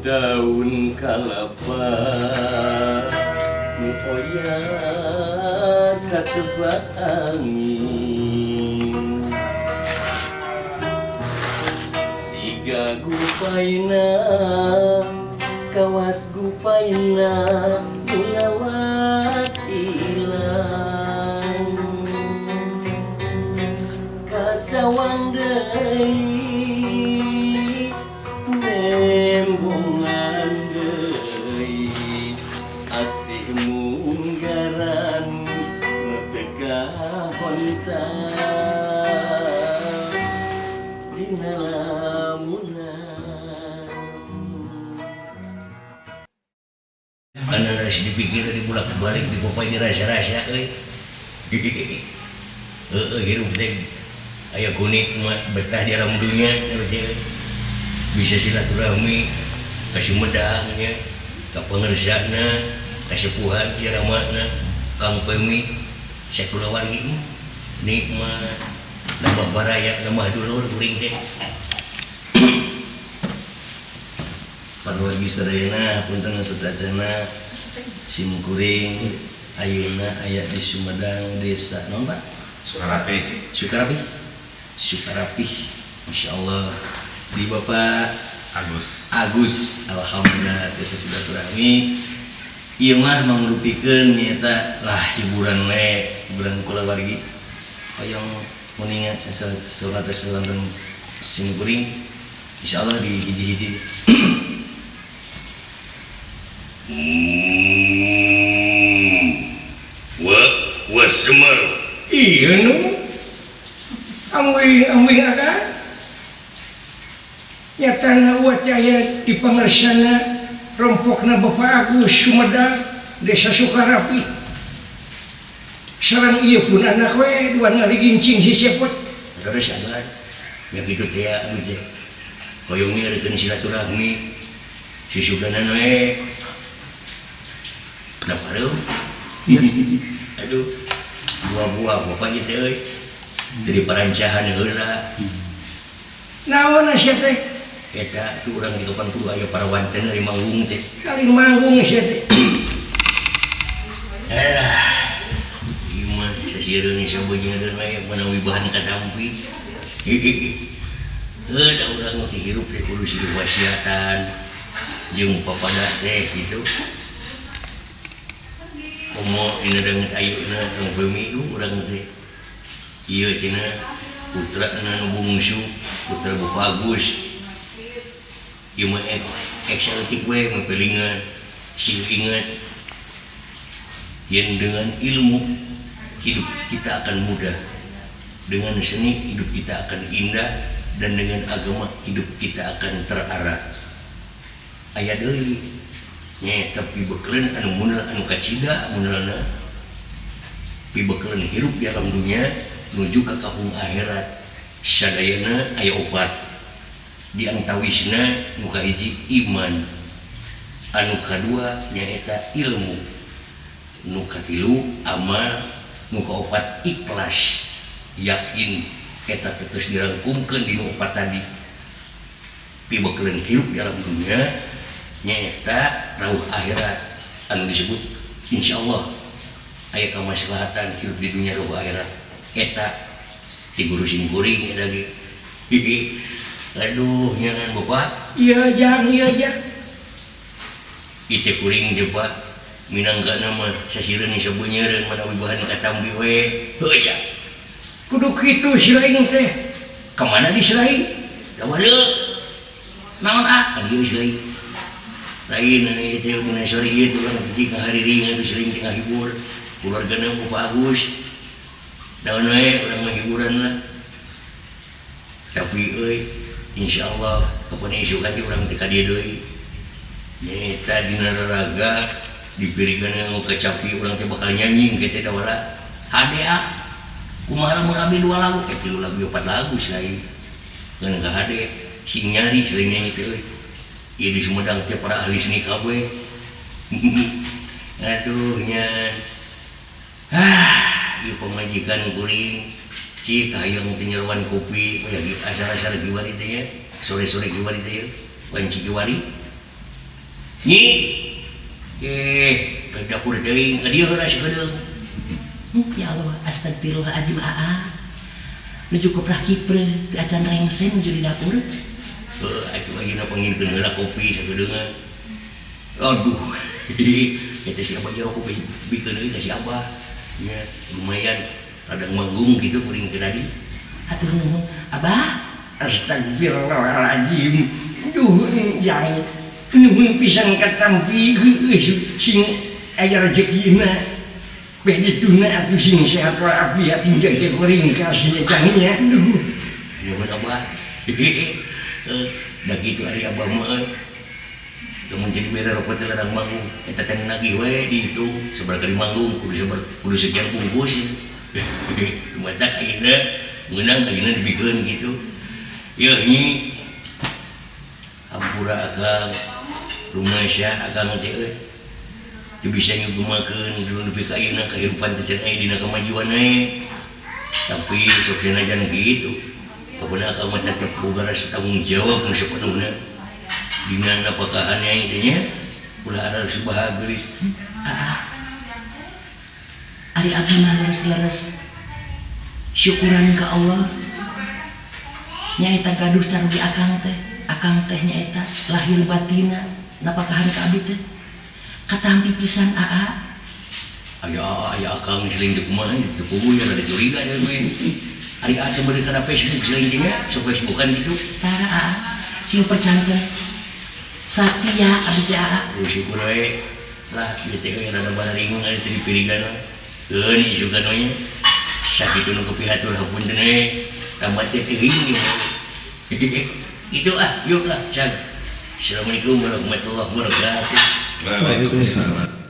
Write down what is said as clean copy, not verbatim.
Daun kalapa nu oyag katebak angin, siga gupaina kawas gupaina nu lawas ilang, kasawang deui nembongan deui, asih munggaran nu teu kahontal dina lamunan. Anu geus dipikir dibulak-balik dipopoy dirasa-rasa euy. Heueuh hirup teh aya ku nikmat betah di alam dunia teh bisa silaturahmi ka Sumedang nya ka pangersana kasepuhan ieu ramana Kang Pemi sakulawargi nikmat nambah baraya nambah dulur kuring teh. Paduagi sadayana punten sadayana sim kuring ayeuna aya di Sumedang desa naon Pak? Sukarapih. Sukarapih. Sukarapih. Masyaallah di Bapak Agus. Agus. Alhamdulillah desa silaturahmi. Ieu mah mangrupikeun nyaeta lah hiburan we, hiburan kulawargi. Hoyong muninga salat salanten sim kuring. Insyaallah di hiji-hiji. Wa wa semar. Iya nu. Amuy akan. Nyatana uat aya di pangersana rompokna Bapak Agus Sumedang Desa Sukarapih. Sareng ieu pun anak we dua ngaligincing si Cepot. Terus agan. Ya kitu teh ya teh. Hoyong reukeun silaturahmi. Susuganan we. Kenapa lu? Aduh, buah-buah bapak ieu teh euy. Dari parancahan heula. Naon sia teh? Eta tu urang di kapan kudu aya para wanten dari manggung teh. Kali manggung sia teh. Alah. Ieu mah sasiereun sabeunyereun we manawi bahan katampi. Heuh da urang teh hirup teh kudu siga wasiatan jeung papada teh kitu. Komo dina danget ayeuna Kang Pemi urang teh. Ieu cenah putrana nu bungsu, putra Bapak Agus. Ieu mah eksotik we mapelingan sing ingat yen dengan ilmu hidup kita akan mudah, dengan seni hidup kita akan indah, dan dengan agama hidup kita akan terarah. Aya deui nya tapi bekeleun anu munal anu kacida munalna pibekeleun hirup di alam dunia nuju ka kampung akhirat. Sadayana aya opat. Di antawisna nu kahiji iman, anu kadua nyaeta ilmu, nu katilu amal, nu kaopat ikhlas yakin. Eta terus dirangkumkeun dina opat tadi. Pibekeleun hirup di alam dunia nyaeta rauh akhirat anu disebut insyaallah aya kamaslahatan hirup di dunia rauh akhirat. Eta ti guru sim kuring eta ge. Aduh nyangan Bapak. Iya jang, iya jang. Ite kuring teh Pak minangkana mah sasireun sabeunyereun manawi bahan katampi we. Heuh ja. Kudu kitu si lain teh. Ka mana di si lain? Lawan leuh. Naon ah? Ka dieu si lain. Lain ieu teh dina sore ieu urang cicing ngahariring atuh si lain teh ngahibur. Keluargana Bapak Agus. Naon we urang mah hiburan lah. Tapi euy insyaallah kapan isukan teh urang teh ka dieu deui. Nyaeta dina raraga dipirikeun nganggo kacapi urang teh bakal nyanyi engke teh dawala. HDA kumaha lamun abdi 2 lagu teh 3 lagu 4 lagu selain. Ngan ka HD sing nyari selain nyanyi teh euy. Ieu di Sumedang teh para ahli seni kabeh. Aduh nya. Ah, ieu pamajikan kuring cik hayang teh nyeruan kopi aya di asar-asar kiwari teh nya. Sore-sore kiwari teh ye. Wanci kiwari. Nyi. Eh, dapur teuing ka dieu heula sakedeung. Ya Allah, astagfirullahaladzim aa. Nuju koprah kipre, teu acan rengse nuju di dapur. Heuh, atuh ayeuna panginkeun heula kopi sakedeungan. Aduh, eta si Abah jero kopi bikeun deui ka si Abah. Nya lumayan radang manggung gitu kuring teh tadi. Hatur nuhun, Abah. Astagfirullahaladzim. Duh, jang nuhun pisan katampi heueuh sing aya rezekina. Beh dituna atuh sing sehat walafiat sing jaga kuring kasih jangnya. Duh. Ya bener Abah. Da kitu ari Abah mah euy. Lamun jadi bere rokok teh ladang manggung, eta teh nagih we dihitung sabaraha kali manggung kudu sabar kudu sekian bungkus. Matak ayeuna ngeunang ayeuna dibikeun kitu. Yeuh nyi. Hampura akang rumasa akang teh euy. Teu bisa nyugemakeun dulu nepi ka ayeuna kahirupan teh can aya dina kamajuan we. Tapi sok sanajan kitu. Kabeuna akang mah tetep boga rasa tanggung jawab nu sapenuhna. Dina napakahan nyai teh nya ulah arah subaha geulis. Aa. Ari abdi mah leres-leres syukuran ka Allah. Nyaeta gaduh carugi akang teh. Akang teh nyaeta lahir batina napakahan ka abdi teh. Katampi pisan aa. Aya aya akang seling teh kumaha teu kubu nya rada curiga deh gue. Ari aa teh beureut kana Facebook seling teh nya, sok Facebookan kitu. Tara aa, sing percanten. Satya abdi teh aa. Oh, syukur we. Lah ieu teh euy rada bararingung ari teh dipirigan mah. Keun isukan we nya. Sakitu nu kepihatur hapunten we. Tambah teh teuing ieu. Itu ah, yuk lah, cag. Assalamualaikum warahmatullahi wabarakatuh. Waalaikumsalam.